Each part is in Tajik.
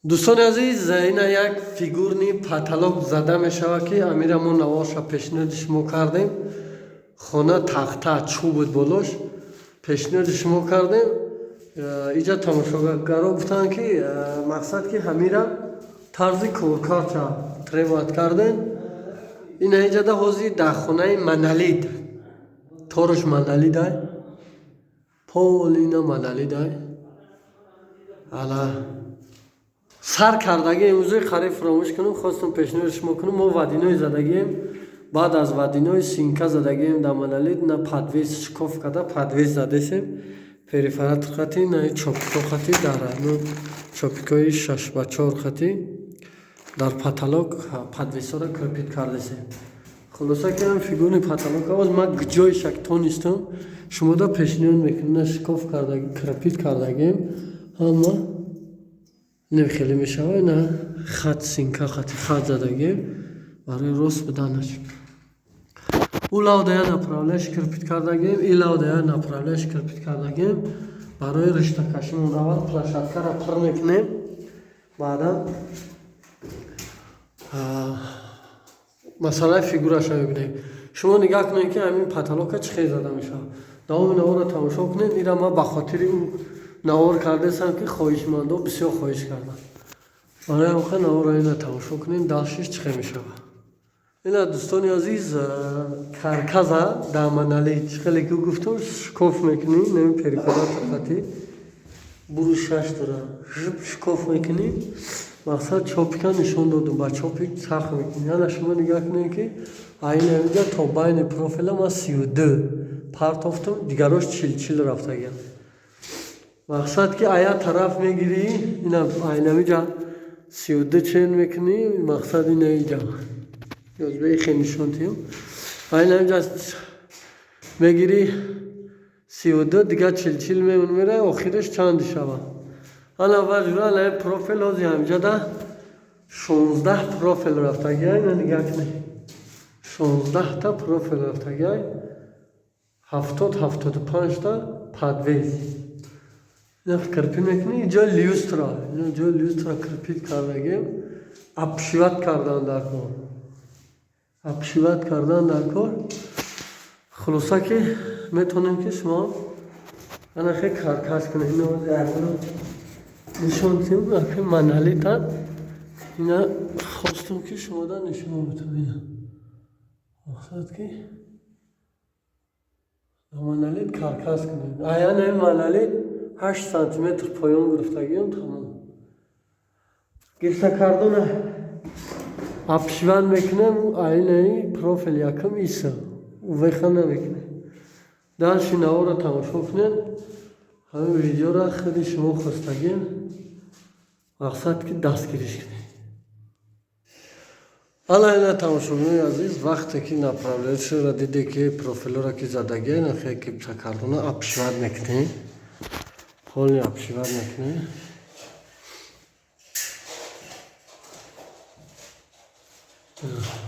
Дӯстони азиз, ина як фигурный потолок зада мешавад, ки амира мо наворша пешниҳоди шумо кардем. Хона тахта чӯб буд, болош пешниҳоди шумо кардем. Иҷа тамошогаро гуфтанд, ки мақсад ки ҳамира тарзи коркарча требовать кардем. Ина иҷада ҳозир дар хонаи монолит, торш монолитай, пол ина монолитай. Ала сар кардаги имрӯзи қариб фаромӯш кунем, хостам пешниҳоди шумо кунем. Мо водяной задагием, баъд аз водяной синка задагием дар монолит. На подвес, шкоф карда подвес задесем, перфоратор хати, на чопико хати, дар чопикои 6 ба 4 хати дар потолок подвесҳоро крепить кардесем. Хулоса ки ам фигурный потолок оз ман ҷои тонистам шумода пешниҳод мекунем. На шкоф карда крепить кардагием, ҳама ин хеле мешавад. На хат, синка хати, хат задагием барои рост буданаш. Ӯ лавда я направляющий крепить кардагием, и лавда я направляющий крепить кардагием барои риштакашимон. Аввал площадкаро пур мекунем, баъдан масъалаи фигураша мебинем. Шумо нигаҳ кунед, ки ҳамин потолока чӣ хел зада мешавад. Давоми наворро тамошо кунед. Ира ман ба хотири ӯ навор кардесам, ки хоҳишмандо бисёр хоҳиш карданд. Барои ҳамха наворро ина тамошо кунед, дальшиш чӣ хел мешавад. Ина, дӯстони азиз, карказа дар монолит чӣ хеле ки гуфтам, шкоф мекунӣ, нами перфоратор хати, буруш шаш дора, жиб шкоф мекунӣ. Мақсад чопика нишон додум, ба чопик сахт мекунӣ. Ана шумо нигаҳ кунед, ки айни ҳаминҷа то байни профила ман 32 партофтам, дигарош 40-40 рафтагиам. Мақсад ки ая тараф мегирӣ, ина айнамиҷа 32 чен мекунӣ. Мақсад ина иҷа хел нишон диҳем. Айнамиҷа мегирӣ 32, дигар 40-40 мемон, мера, охираш чанд шавад. Ана ваҷура ана профил ҳози ҳамҷада 16 профил рафтагиай. Ина нигаҳ кунед, 16та профил рафтагиай, 70-75та подвес. Ина крепить мекунӣ, иҷо люстра, ҷо люстра крепить кардагим. Обшивать кардан дар кор, обшивать кардан дар кор. Хулоса ки метавонем, ки шумо ана хе каркас кунед. Ина нишон диҳем, аки монолитан. Ина хостум, ки шумода нишон битам. Ина мақсад ки монолит каркас кунед. Аяна монолит 8 сантиметр поён гирифтагиам, тамом. Гипсокартона обшивать мекунем, айнаи профил якум иса увеха намекунем. Дальше наворро тамошо кунед. Ҳамин видеоро худи шумо хостагем, мақсад ки дастгириш кунед. Ала ина, тамошобинои азиз, вақте ки направляющийро диде, ки профилҳоро ки задагия, нахе гипсокартона обшивать мекунем, полный обшивать мекунем,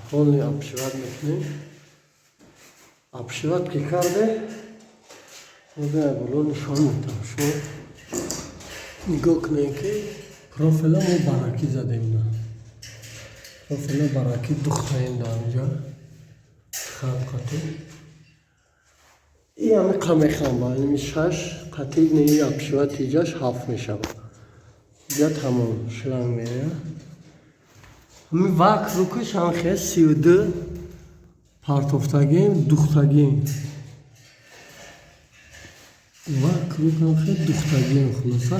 полный обшивать мекунем. Обшивать ки карде, боло нишон медиҳам, шумо нигоҳ кунед, ки профила мо баракӣ задем. На профила баракӣ духтаем дар инҷа хат қатӣ. И ҳами қамехам ба ини шаш қатӣ неи обшивать иҷаш ҳафт мешавад. Иҷа тамом шланг меравад. Ҳами вокругш ҳам хел 32 партофтагием, духтагием вокруг, ҳам хел духтагием. Хулоса,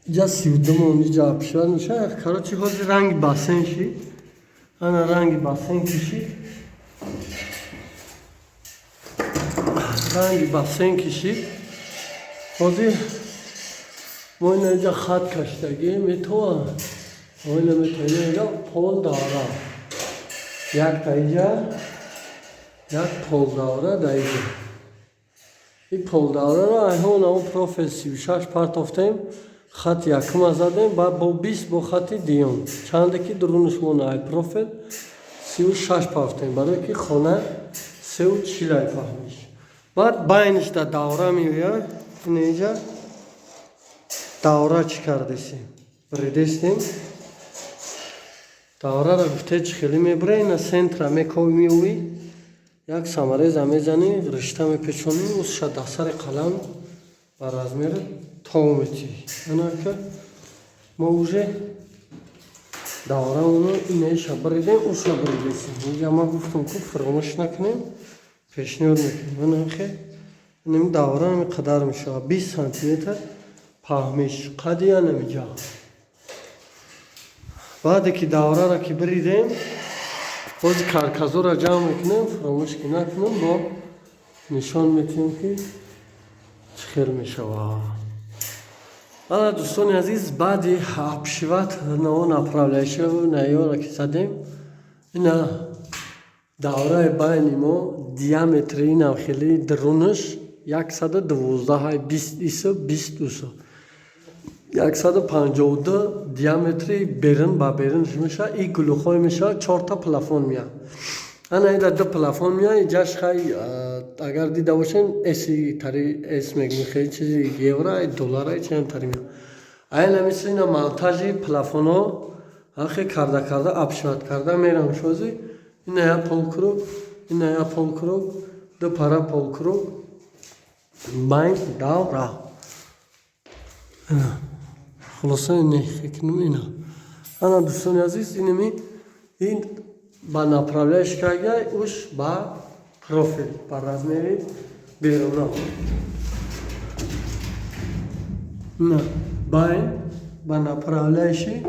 иҷа 32 мон, иҷа обшивать мешавад. Короче, ҳозир ранги бассейн шид, ана ранги бассейн кишид, ранги бассейн кишид. Ҳозир мо ина иҷа хат кашидагием, метова ина метова иҷа пол давра, якта иҷа як пол давра дар иҷа. И пол давраро айҳон он профил 36 партофтем, хати якума задем, баъд бо 20, бо хати дуюм, чанде ки дурунаш мона, ай профил 36 партофтем, барое ки хона 3,40 ай фаҳмиш. Баъд байниш да давра меояд, ина иҷа. Давра чӣ кардесем? Бридестем. Даврара гуфте, чӣ хеле мебура? Ина центра мекови, меовӣ, як самореза мезанӣ, ришта мепечонӣ, усша дар сари қалам ба размери тов метиҳӣ. Анака мо уже давраоно инаиша бридем, уша бридесем. Инҷа ман гуфтам, ку фаромӯш накунем, пешниҳод мекунем. Анахе инами давра ҳами қадар мешавад, 20 сантиметр паҳмиш, қади анамиҷа. Баъде ки даврара ки бридем, боз карказоро ҷамъ мекунем. Фаромӯш ки накунем, бо нишон метиҳем, ки чӣ хел мешавад. Ана, дӯстони азиз, баъди обшивать нао направляющий наёра ки задем, ина давраи байни мо диаметри инам хеле дурунаш 112, 20 исо, 20 усо, 152 диаметри берун ба берунш мешавад. И глухой мешавад, чорта плафон меяд. Ана ида ду плафон меяд. Иҷаш хай, агар дида бошем, эси тари эс мегӯем, хеле чизи евро, доллара чиам тари меяд. Айна мисли ина монтажи плафонҳо ҳахе карда карда, обшивать карда мерам. Шози ина я полукруг, ина я полукруг, ду пара полукруг, байн давра. Хулоса, ина ина. Ана, дӯстони азиз, инами ин ба направляющий карда, уш ба профил, ба размери беруна. На байн ба направляющий,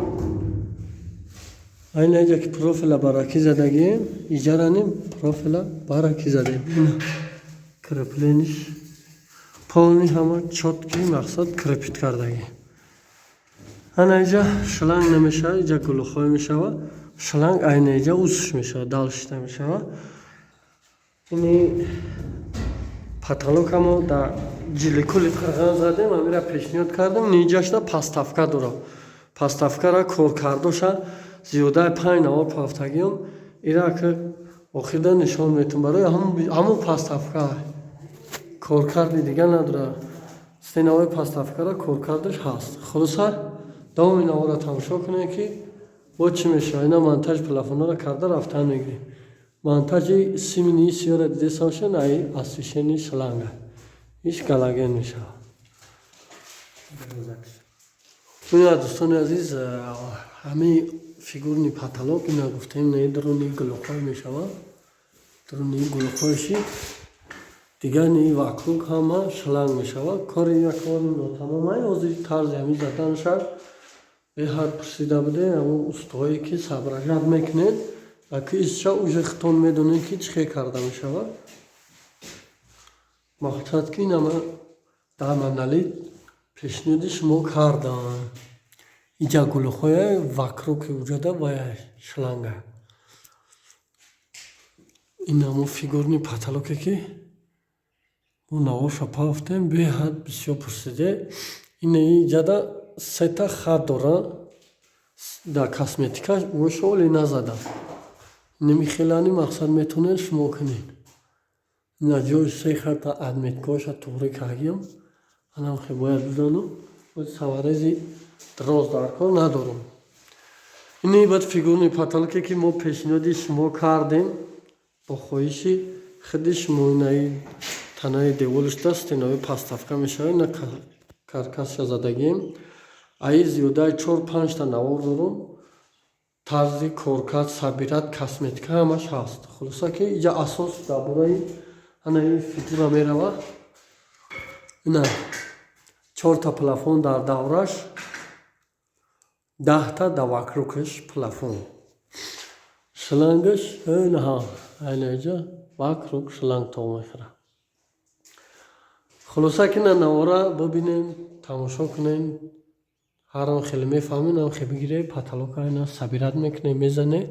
айна иҷа ки профила баракӣ задагием, иҷаранем профила баракӣ задем. Ина креплениш полный, ҳама чёткий, мақсад крепить кардагӣ. Ана иҷа шланг намешавад, иҷа глухой мешавад. Шланг айна иҷа усш мешавад, дал шита мешавад. Ини потолокамо дар жиликули қирған задем, амира пешниҳод кардем. Ниҷашда подставка дорад. Подставкара коркардоша зиёдаи панҷ навор пафтагиём. Ира ки охирда нишон метум, барои ҳамон подставка коркарди дига надорад. Стенаҳои подставкара коркардаш ҳаст. Хулоса, давоми наворро тамошо кунед, ки бо чӣ мешавад. Ина монтаж плафонҳоро карда рафтан мегирем. Монтажи симини сиёра дидеса бошед, ай освещение шланга иш галоген мешавад. Ина, дӯстони азиз, ҳамаи фигурный потолок ина гуфтем, на дуруни глухой мешавад. Дуруни глухойши дигар ни вокруг ҳама шланг мешавад. Кори як кори нотамомай, ҳозир тарзи ҳамин заданша беҳад пурсида буде. Ҳамон устаҳое ки соображать мекунед, ки исша уже худтон медонед, ки чӣ хел карда мешавад. Мақсад ки инама дар монолит пешниҳоди шумо кардам. Иҷа глухоя, вокруг уҷада вая шланга. Ин ҳамон фигурный потолоке, ки мо наворша пафтем, беҳад бисёр пурсиде. Ина иҷада сета хат дора, дар косметика ошоли назадам. Инами хелани мақсад метавонед шумо кунед. Ина ҷои се хата отметкаҳоша туғрӣ кардем. Анам хел бояд бизанам. Саморези дроз дар кор надорам. Ини баъд фигурный потолоке, ки мо пешниҳоди шумо кардем бо хоҳиши худи шумо. Инаи танаи деволишда стенаҳои подставка мешавад. Ина каркасша задагием. Аи зиёдаи чор панҷта навор дорум. Тарзи коркард, собирать, косметика ҳамаш ҳаст. Хулоса, ки иҷа асос дар бораи ана ин фигура меравад. Ина чорта плафон дар давраш, 10та дар вокругаш плафон. Шлангаш инаҳа, айна иҷа вокруг шланг то мехӯрад. Хулоса, ки на навора бибинем, тамошо кунем, ҳар он хеле мефаҳмем, ам хел бигире потолок, айна собирать мекунем, мезане,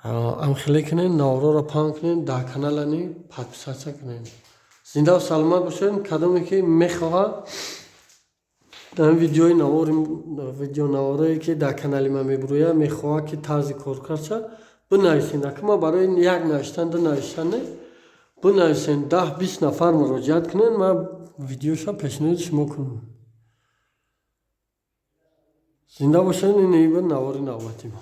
амхеле кунем, наворҳоро паҳн кунем, дар каналани подписаться кунем. Зиндаву саломат бошед. Кадоме ки мехоҳад видеои навори, видеонаворое, ки дар канали ман мебурӯяд, мехоҳад, ки тарзи коркардша бинависед. Ака, ман барои як навиштан, ду навиштан не, бинависен, 10-20 нафар муроҷиат кунед, ман видеоша пешниҳоди шумо кунам. Зинда бошед. Ин буд навори навбати мо.